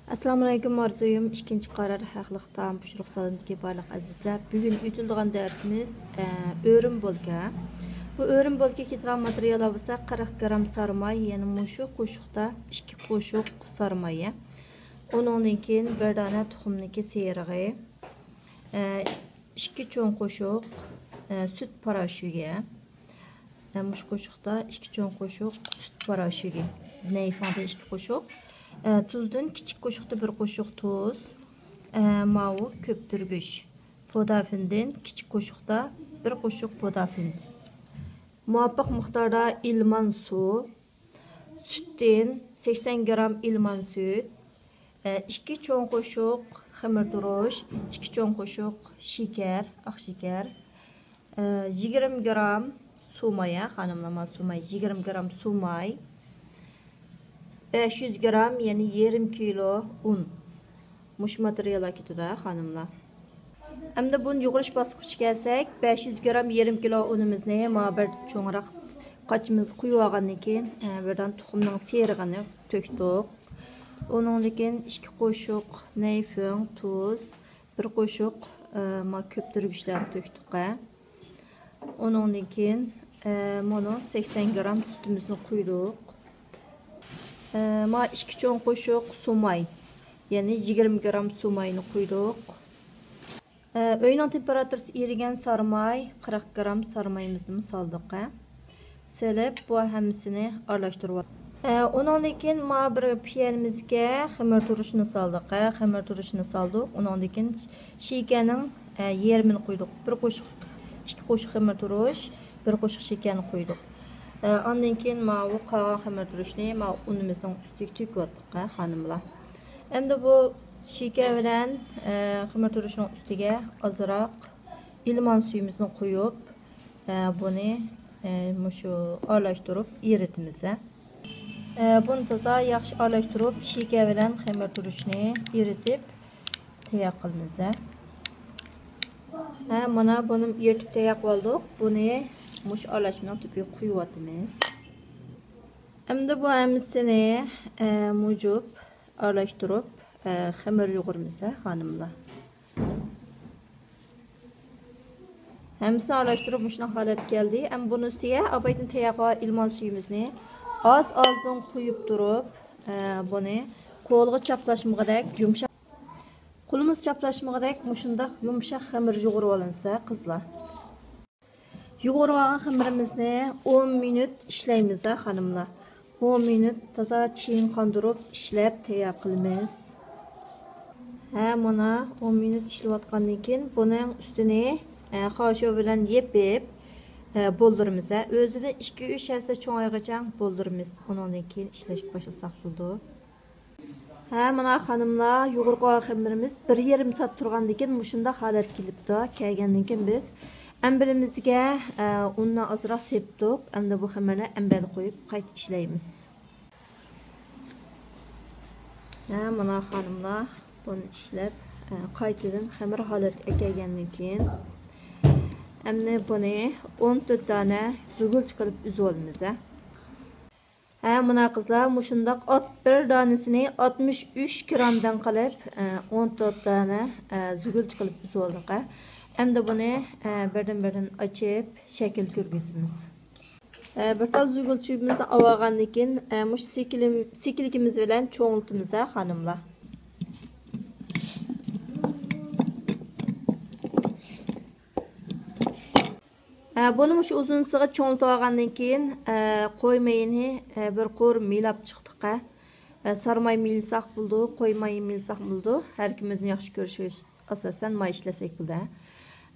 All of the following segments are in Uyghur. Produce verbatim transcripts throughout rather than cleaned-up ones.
ئەسسالامۇئەلەيكۇم، ئارزۇيۇم ئىككىنچى قارار ھەقلىق تائام پىشۇرۇق سالونىدىكى بارلىق ئەزىزلەر. بۈگۈن ئۆتۈلىدىغان دەرسىمىز، ئە، ئۆرۈم بولكا. بۇ ئۆرۈم بولكا كېتىدىغان ماتېرىياللار بولسا قىرىق گرام سارماي، يەنى مۇشۇ قوشۇقتا ئىككى قوشۇق سارماي. ئۇنىڭدىن كېيىن بىر دانە تۇخۇمنىڭكى سېرىقى، ئە، ئىككى چوڭ قوشۇق، ئە، سۈت پاراشوكى. ئە، مۇشۇ قوشۇقتا ئىككى چوڭ قوشۇق سۈت پاراشوكى. نەيفىڭدىن ئىككى قوشۇق. ئە، تۇزدىن كىچىك قوشۇقتا بىر قوشۇق تۇز. ئە، ماۋۇ كۆپتۈرگۈچ. پودافىندىن كىچىك قوشۇقتا بىر قوشۇق پودافىن. مۇۋاپىق مىقداردا ئىلمان سۇ. سۈتتىن سەكسەن گرام ئىلمان سۈت، ئىككى چوڭ قوشۇق خېمىر تۇرۇش، ئىككى چوڭ قوشۇق شېكەر، ئاق شېكەر، يىگىرمە گرام سۇماي، خانىملار، سۇماي، يىگىرمە گرام سۇماي، بەش يۈز گرام، يەنى يېرىم كىلو ئۇن. مۇشۇ ماتېرىياللار كېتىدۇ، خانىملار. ئەمدى بۇنى يۇغۇرۇش باسقۇچىغا كەلسەك، بەش يۈز گرام يېرىم كىلو ئۇنىمىزنى مانا بىر چوڭراق قاچىمىزغا قۇيۇپ ئالغاندىن كېيىن، ئە، بىردان تۇخۇمنىڭ سېرىقىنى تۆكتۇق. ئۇنىڭدىن كېيىن ئىككى قوشۇق نەيفىڭ، تۇز، بىر قوشۇق، ئە، مانا كۆپتۈرگۈچلەرنى تۆكتۇق. ئۇنىڭدىن كېيىن، ئە، مانا سەكسەن گرام سۈتىمىزنى قۇيدۇق. ئە، مانا ئىككى چوڭ قوشۇق سۇماي، يەنى يىگىرمە گرام سۇماينى قۇيدۇق. ئە، ئۆينىڭ تېمپېراتۇرىسى ئېرىگەن سارماي، قىرىق گرام سارمايىمىزنىمۇ سالدۇق. سېلىپ، بۇ ھەممىسىنى ئارىلاشتۇرۇۋالدۇق. ئە، ئۇنىڭدىن كېيىن مانا بىر پىيالىمىزگە خېمىر تۇرۇشنى سالدۇق. ئە، خېمىر تۇرۇشنى سالدۇق. ئۇنىڭدىن كېيىن شېكەرنىڭ، ئە، يېرىمىنى قۇيدۇق. بىر قوشۇق، ئىككى قوشۇق خېمىر تۇرۇش، بىر قوشۇق شېكەرنى قۇيدۇق. ئە، ئاندىن كېيىن ماۋۇ قالغان خېمىر تۇرۇشنى ماۋۇ ئۇنىمىزنىڭ ئۈستىگە تۆكۈۋاتتۇق، ئە، خانىملار. ئەمدى بۇ شېكەر بىلەن، ئە، خېمىر تۇرۇشنىڭ ئۈستىگە ئازراق ئىلمان سۈيىمىزنى قۇيۇپ، ئە، بۇنى، ئە، مۇشۇ ئارىلاشتۇرۇپ ئېرىتىمىز. ئە، بۇنى تازا ياخشى ئارىلاشتۇرۇپ، شېكەر بىلەن خېمىر تۇرۇشنى ئېرىتىپ تەييار قىلىمىز. ھە، مانا بۇنى ئېرىتىپ تەييار قىلىۋالدۇق. بۇنى مۇشۇ ئارىلاشمىنىڭ تۈپىگە قۇيۇۋاتىمىز. ئەمدى بۇ ھەممىسىنى، ئە، مۇجۇپ ئارىلاشتۇرۇپ، ئە، خېمىر يۇغۇرىمىز، خانىملار. ھەممىسىنى ئارىلاشتۇرۇپ مۇشۇنداق ھالەتكە كەلدى. ئەمما بۇنىڭ ئۈستىگە ئاۋايدىن تەييار قىلغان ئىلمان سۈيىمىزنى ئاز-ئازدىن قۇيۇپ تۇرۇپ، ئە، بۇنى قولغا چاپلاشمىغۇدەك يۇمشاق، قولىمىز چاپلاشمىغۇدەك مۇشۇنداق يۇمشاق خېمىر يۇغۇرۇپ ئالىمىز، قىزلار. يۇغۇرۇۋالغان خېمىرىمىزنى ئون مىنۇت ئىشلەيمىز، خانىملار. ئون مىنۇت تازا چىڭ قاندۇرۇپ ئىشلەپ تەييار قىلىمىز. ھە، مانا ئون مىنۇت ئىشلەۋاتقاندىن كېيىن بۇنىڭ ئۈستىنى، ئە، خاشۇ بىلەن يېپىپ، ئە، بولدۇرىمىز. ھە، ئۆزىدىن ئىككى، ئۈچ ھەسسە چوڭايغىچە بولدۇرىمىز. ئۇنىڭدىن كېيىن ئىشلەشكە باشلىساق بولىدۇ. ھە، مانا خانىملار، يۇغۇرۇپ قويغان خېمىرىمىز بىر يېرىم سائەت تۇرغاندىن كېيىن مۇشۇنداق ھالەتكە كېلىپتۇ. كەلگەندىن كېيىن بىز ئەمبىرىمىزگە، ئە، ئۇننى ئازراق سېپتۇق. ئەمدى بۇ خېمىرنى ئەمبەرگە قويۇپ قايتا ئىشلەيمىز. ھە، مانا خانىملار، بۇنى ئىشلەپ، ئە، قايتىدىن خېمىر ھالەتكە كەلگەندىن كېيىن، ئەمدى بۇنى ئون تۆت دانە زۇگۇلچا قىلىپ ئۈزۈۋالىمىز، ھە. ھە، مانا قىزلار، مۇشۇنداق ئات-، بىر دانىسىنى ئاتمىش ئۈچ گرامدىن قىلىپ، ئە، ئون تۆت دانە، ئە، زۇگۇلچا قىلىپ ئۈزۈۋالدۇق، ھە. ئەمدى بۇنى، ئە، بىردىن-بىردىن ئاچىپ، شەكىل كىرگۈزىمىز. ئە، بىر تال زۇگۇلچىمىزنى ئاۋالغاندىن كېيىن، ئە، مۇشۇ سېكىلىم-، سېكىلىكىمىز بىلەن چوڭىتىمىز، ھە، خانىملار. ئە، بۇنى مۇشۇ ئۇزۇنسىغا چوڭىتىۋالغاندىن كېيىن، ئە، قوي مېيىنى، ئە، بىر قۇر مىيلاپ چىقتۇق، ئە. ئە، سارماي مىيلىساق بولىدۇ، قوي مېيى مىيلىساق بولىدۇ. ھەر كىم ئۆزىنىڭ ياخشى كۆرۈشىگە ئاساسەن ماي ئىشلەتسەك بولىدۇ.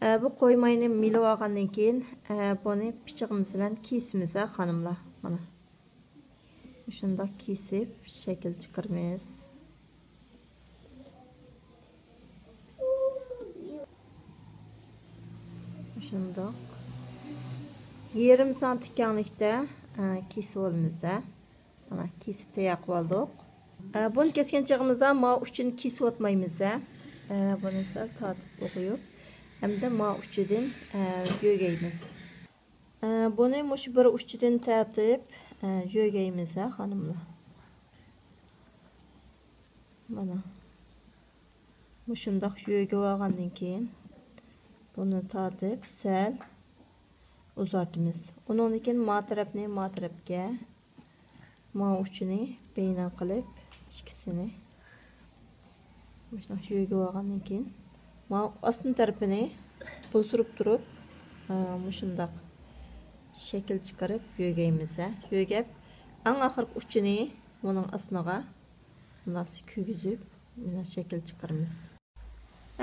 ئە، بۇ قوي مېيىنى مىيلىۋالغاندىن كېيىن، ئە، بۇنى پىچىقىمىز بىلەن كېسىمىز، ھە، خانىملار. مانا. مۇشۇنداق كېسىپ شەكىل چىقىرىمىز. مۇشۇنداق. يېرىم سانتى كەڭلىكتە، ئە، كېسىۋالىمىز، ھە. مانا، كېسىپ تەييار قىلىۋالدۇق. ئە، بۇنى كەسكەن چېغىمىزدا ما ئۇچىنى كېسىۋاتمايمىز، ھە. ئە، بۇنى سەل تارتىپ قويۇپ، ھەمدە ما ئۇچىدىن، ئە، يۆگەيمىز. ئە، بۇنى مۇشۇ بىر ئۇچىدىن تارتىپ، ئە، يۆگەيمىز، ھە، خانىملار. مانا مۇشۇنداق يۆگىۋالغاندىن كېيىن، بۇنى تارتىپ سەل ئۇزارتىمىز. ئۇنىڭدىن كېيىن ما تەرەپنى ما تەرەپكە، ما ئۇچىنى بەينە قىلىپ، ئىككىسىنى مۇشۇنداق يۆگىۋالغاندىن كېيىن، ما ئاستىن تەرىپىنى بوسۇرۇپ تۇرۇپ، ئە، مۇشۇنداق شەكىل چىقىرىپ يۆگەيمىز، ھە. يۆگەپ، ئەڭ ئاخىرقى ئۇچىنى بۇنىڭ ئاستىغا مۇنداق كىرگۈزۈپ، مۇنداق شەكىل چىقىرىمىز.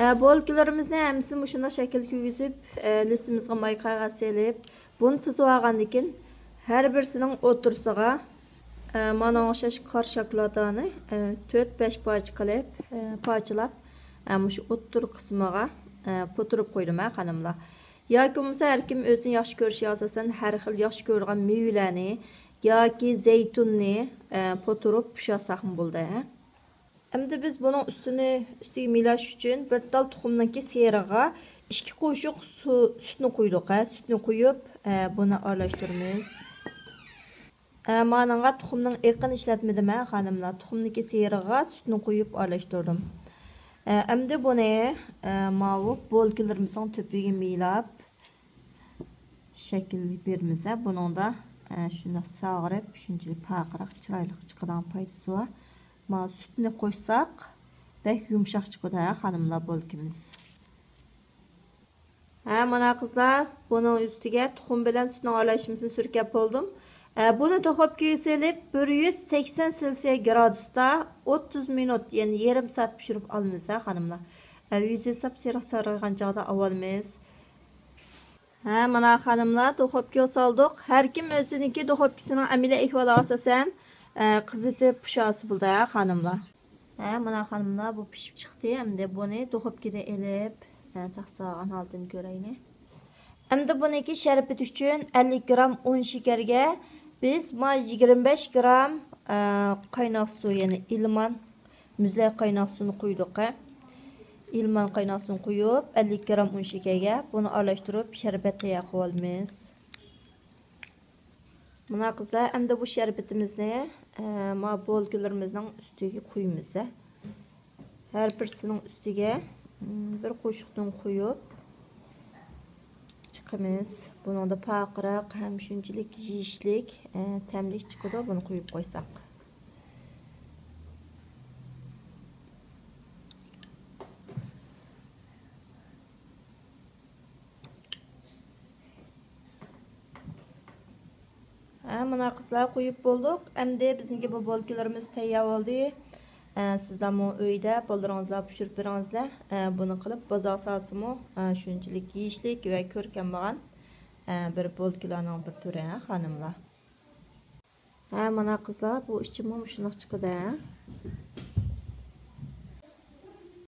ئە، بولكىلىرىمىزنى ھەممىسىنى مۇشۇنداق شەكىل كىرگۈزۈپ، ئە، لىسىمىزغا ماي قەغەز سېلىپ، بۇنى تىزىۋالغاندىن كېيىن، ھەر بىرسىنىڭ ئوتتۇرىسىغا، ئە، مانا ئوخشاش قارا شاكىلاتانى، ئە، تۆت، بەش پارچە قىلىپ، ئە، پارچىلاپ، ئە، مۇشۇ ئوتتۇرا قىسمىغا، ئە، پوتۇرۇپ قويدۇم، ھە، خانىملار. ياكى بولمىسا ھەر كىم ئۆزىنىڭ ياخشى كۆرۈشىگە ئاساسەن ھەر خىل ياخشى كۆرىدىغان مېۋىلەرنى ياكى زەيتۇننى، ئە، پوتۇرۇپ پىشۇرساقمۇ بولىدۇ، ھە. ئەمدى بىز بۇنىڭ ئۈستىنى، ئۈستىگە مىلاش ئۈچۈن بىر تال تۇخۇمنىڭكى سېرىغا ئىككى قوشۇق سۇ، سۈتنى قۇيدۇق، ھە. سۈتنى قۇيۇپ، ئە، بۇنى ئارىلاشتۇرىمىز. ئە، مانىڭغا تۇخۇمنىڭ ئېقىنى ئىشلەتمىدىم، ھە، خانىملار. تۇخۇمنىڭكى سېرىغا سۈتنى قۇيۇپ ئارىلاشتۇردۇم. ئە، ئەمدى بۇنى، ئە، ماۋۇ بولكىلىرىمىزنىڭ تۆپىگە مىلاپ، شەكىل بېرىمىز، ھە. بۇنىڭدا، ئە، شۇنداق ساغىرىپ، شۇنچىلىك پارقىراق، چىرايلىق چىقىدىغان پايدىسى بار. مانا سۈتنى قوشساق، بەك يۇمشاق چىقىدۇ، ھە، خانىملار، بولكىمىز. ھە، مانا قىزلار، بۇنىڭ ئۈستىگە تۇخۇم بىلەن سۈتنىڭ ئارىلاشمىسىنى سۈركەپ بولدۇم. ئە، بۇنى دۇخوپكىگە سېلىپ، بىر يۈز سەكسەن سېلسىيە گرادۇستا ئوتتۇز مىنۇت، يەنى يېرىم سائەت پىشۇرۇپ ئالىمىز، ھە، خانىملار. ئە، يۈزى ساپسېرىق سارغىغان چاغدا ئاۋالىمىز. ھە، مانا خانىملار، دۇخوپكىغا سالدۇق. ھەر كىم ئۆزىنىڭكى دۇخوپكىسىنىڭ ئەمەلىي ئەھۋالىغا ئاساسەن، ئە، قىزىتىپ پىشۇرسا بولىدۇ، ھە، خانىملار. ھە، مانا خانىملار، بۇ پىشىپ چىقتى. ئەمدى بۇنى دۇخوپكىدا ئېلىپ، ھە، تەخسە سالغان ھالىتىنى كۆرەيلى. ئەمدى بۇنىڭكى شەربىتى ئۈچۈن ئەللىك گرام ئۇن شېكەرگە بىز ما يىگىرمە بەش گرام، ئە، قايناق سۇ، يەنى ئىلمان مۈزلەي قايناق سۇنى قۇيدۇق، ھە. ئىلمان قايناق سۇنى قۇيۇپ، ئەللىك گرام ئۇن شېكەرگە بۇنى ئارىلاشتۇرۇپ شەربەت تەييار قىلىۋالىمىز. مانا قىزلار، ئەمدى بۇ شەربىتىمىزنى، ئە، ما بولكىلىرىمىزنىڭ ئۈستىگە قۇيىمىز، ھە. ھەر بىرسىنىڭ ئۈستىگە، م، بىر قوشۇقتىن قۇيۇپ چىقىمىز. بۇنىڭدا پارقىراق ھەم شۇنچىلىك يېيىشلىك، ئە، تەملىك چىقىدۇ، بۇنى قۇيۇپ قويساق. ھە، مانا قىزلار، قويۇپ بولدۇق. ئەمدى بىزنىڭكى بۇ بولكىلىرىمىز تەييار بولدى. ئە، سىزلەرمۇ ئۆيدە بالىلىرىڭىزلار پىشۇرۇپ بېرىڭىزلەر. ئە، بۇنى قىلىپ بازارغا سالسىمۇ، ئە، شۇنچىلىك يېيىشلىك ۋە كۆركەم بولغان، ئە، بىر بولكىلارنىڭ بىر تۈرى، ھە، خانىملار. ھە، مانا قىزلار، بۇ ئىچىمۇ مۇشۇنداق چىقىدۇ، ھە.